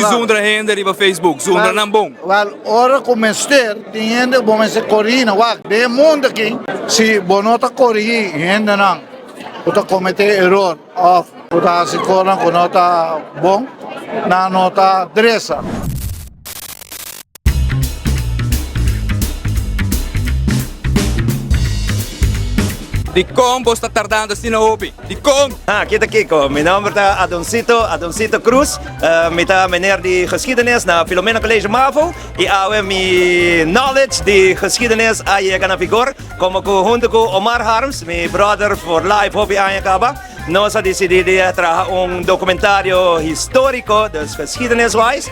Sin zundra hende riba Facebook, zundra nan bon. Wel, ora ku mester tin hende bo mester korihí nan. Wak, den e mundu aki, si bo no ta korihí hendenan ku ta kometé eror òf ku ta hasi kosnan ku no ta bon, nan no ta dresa. Dikon bo sta tardando asina hopi? Dikon? Ha, kita kiko. Mi nomber ta Adoncito, Adoncito Cruz. Mi ta meneer di geschiedenis na Filomena College Mavo y awe mi knowledge di geschiedenis a yega na vigor como cu hunto cu Omar Harms, mi brother for life hopi aña caba, Nos a disidí di traha un documentario historico, dus geschiedeniswise,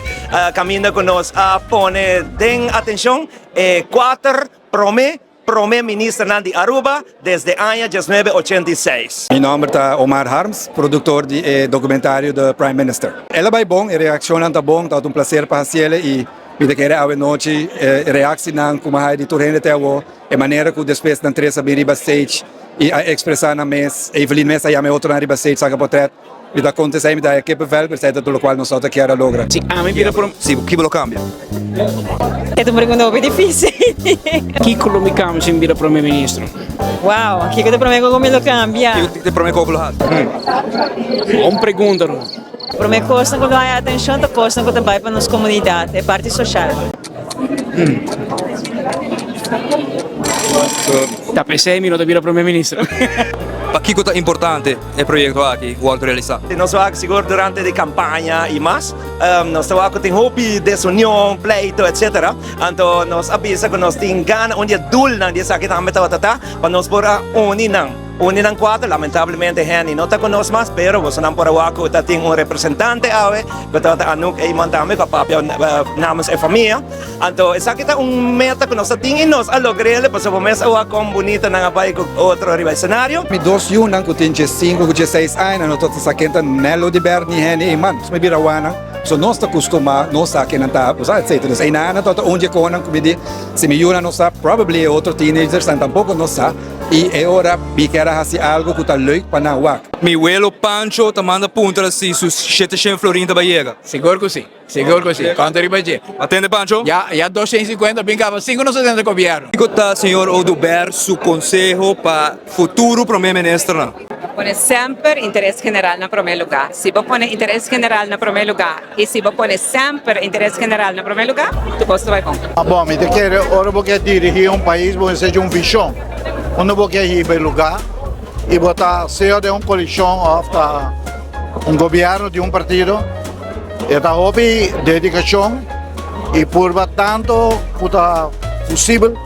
caminda cu nos a pone den atencion e cuater prome prome ministernan di Aruba desde aña diesnuebe ochenta i seis. Mi nomber ta Omar Harms, productor di e documentario The Prime Minister. El a bay bon, e reaccionnan ta bon, tabata un placer pa haciele y mi ta kere awe nochi e reaccionan cu mi a haya di tur hende te awo. E manera ku despues nan tres a bin riba stage i a ekspresá nan mes, Evelyn mes a yama e otronan riba stage saka portret, mi ta konta esei, mi ta haya kippenvel, pero esei ta tur lokual nos no ta kier a logra. Si ami bira prom. Si bo kibo lo kambia? E ta un pregunta hopi dificil. Kiko lo mi kambia si mi bira prome ministro? Wow, kiko ta prome kos ku mi lo kambia? Kiko ta prome kos ku lo hasi? Bon pregunta no. Prome kosnan ku lo haya atenshon ta kosnan ku ta bai pa nos komunidat, e parti soshal. Ta p'esei mi no ta bira prome minister. Pakiko ta importante e proyekto aki wòrdu realisá? Nos wak sigur durante di kampaña i mas, nos ta wak ku tin hopi desunion, pleito etsetera. Anto nos a bisa ku nos tin gana un di e dulnan di esaki tambe tabata ta pa nos por a uni nan. Un di nan kuater, lamentablemente Henny no ta ku nos mas, pero bosonan por a wak ku ta tin un representante awe, ku tabata Anouk Eymond tambe ku a papia namens e famia. Anto esaki ta un meta ku nos a tin i nos a logr'el, pasobra bo mes a wak kon bunita nan a bai ku otro riba e senario. Mi dos yunan ku tin diesinku ku diesseis aña no ta sa ken ta Nello di Ber ni Henny Eymond. Mi bira wana, pasobra nos ta kustumá, nos sa ken nan ta, bo sa, etcetera. Dus einan tabata un di e konan ku mi di, si mi yunan no sa, probably e otro teenagersnan tampoko no sa. I e ora mi kier a hasi algo ku ta leuk pa nan wak. Mi welo Pancho ta manda puntra si su shete shen florin ta bai yega. Sigur ku si, sigur ku si. Konta riba dje. Atende Pancho. Ya, ya dos shen sinkuenta bin kaba sin ku nos a tende gobièrnu. Kiko ta señor Oduber su konseho pa futuro prome ministernan? Pone semper interes general na prome luga. Si bo pone interes general na prome luga i si bo pone semper interes general na prome luga, tur kos ta bai bon. Bon, mi ta kere ora bo ke dirigí un pais bo mester haci un vision unda bo ke hiba e luga i bo ta sea den un coalicion of ta un gobierno di un partido e ta hopi dedicacion i purba tanto cu ta posibel.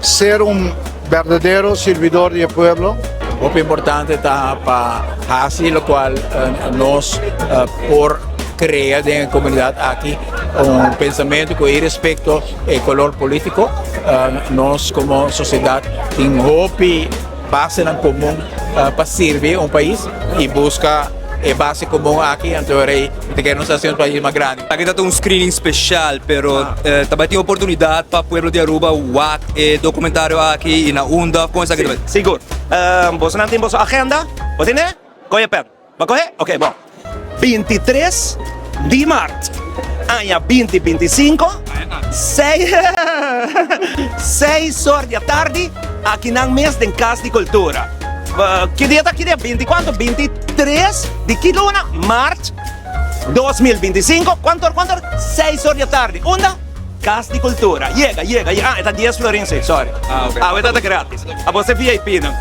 Ser un berdadero sirbidor di e pueblo. Hopi importante ta pa hasi locual nos por crea den e comunidad aki un pensamento cu irespecto e color politico nos como sociedad tin hopi basenan comun pa sirbi un pais y busca e base comun aki anto rei ta kere nos haci un pais mas grandi. Aki ta un screening special pero ta bai tin oportunidad pa pueblo di Aruba wak e documentario aki y na unda con esaki ta bai. Sigur. Bosonan tin boso agenda? Bo tene? Coge pen. Bo coge? Ok, bon. Bintitres di mart aña binti bintisinko, seis seis or di atardi akinan mes den Kas di Kultura. Ki dia ta ki dia? Binti kuantu? Bintitres di ki luna? Mart 2025, kuantu or kuantu or? Seis or di atardi. Unda? Kas di Kultura. Yega, yega, yega. Ah, e ta dies florin si, sorry. Awe ta ta gratis. Abo se VIP nan.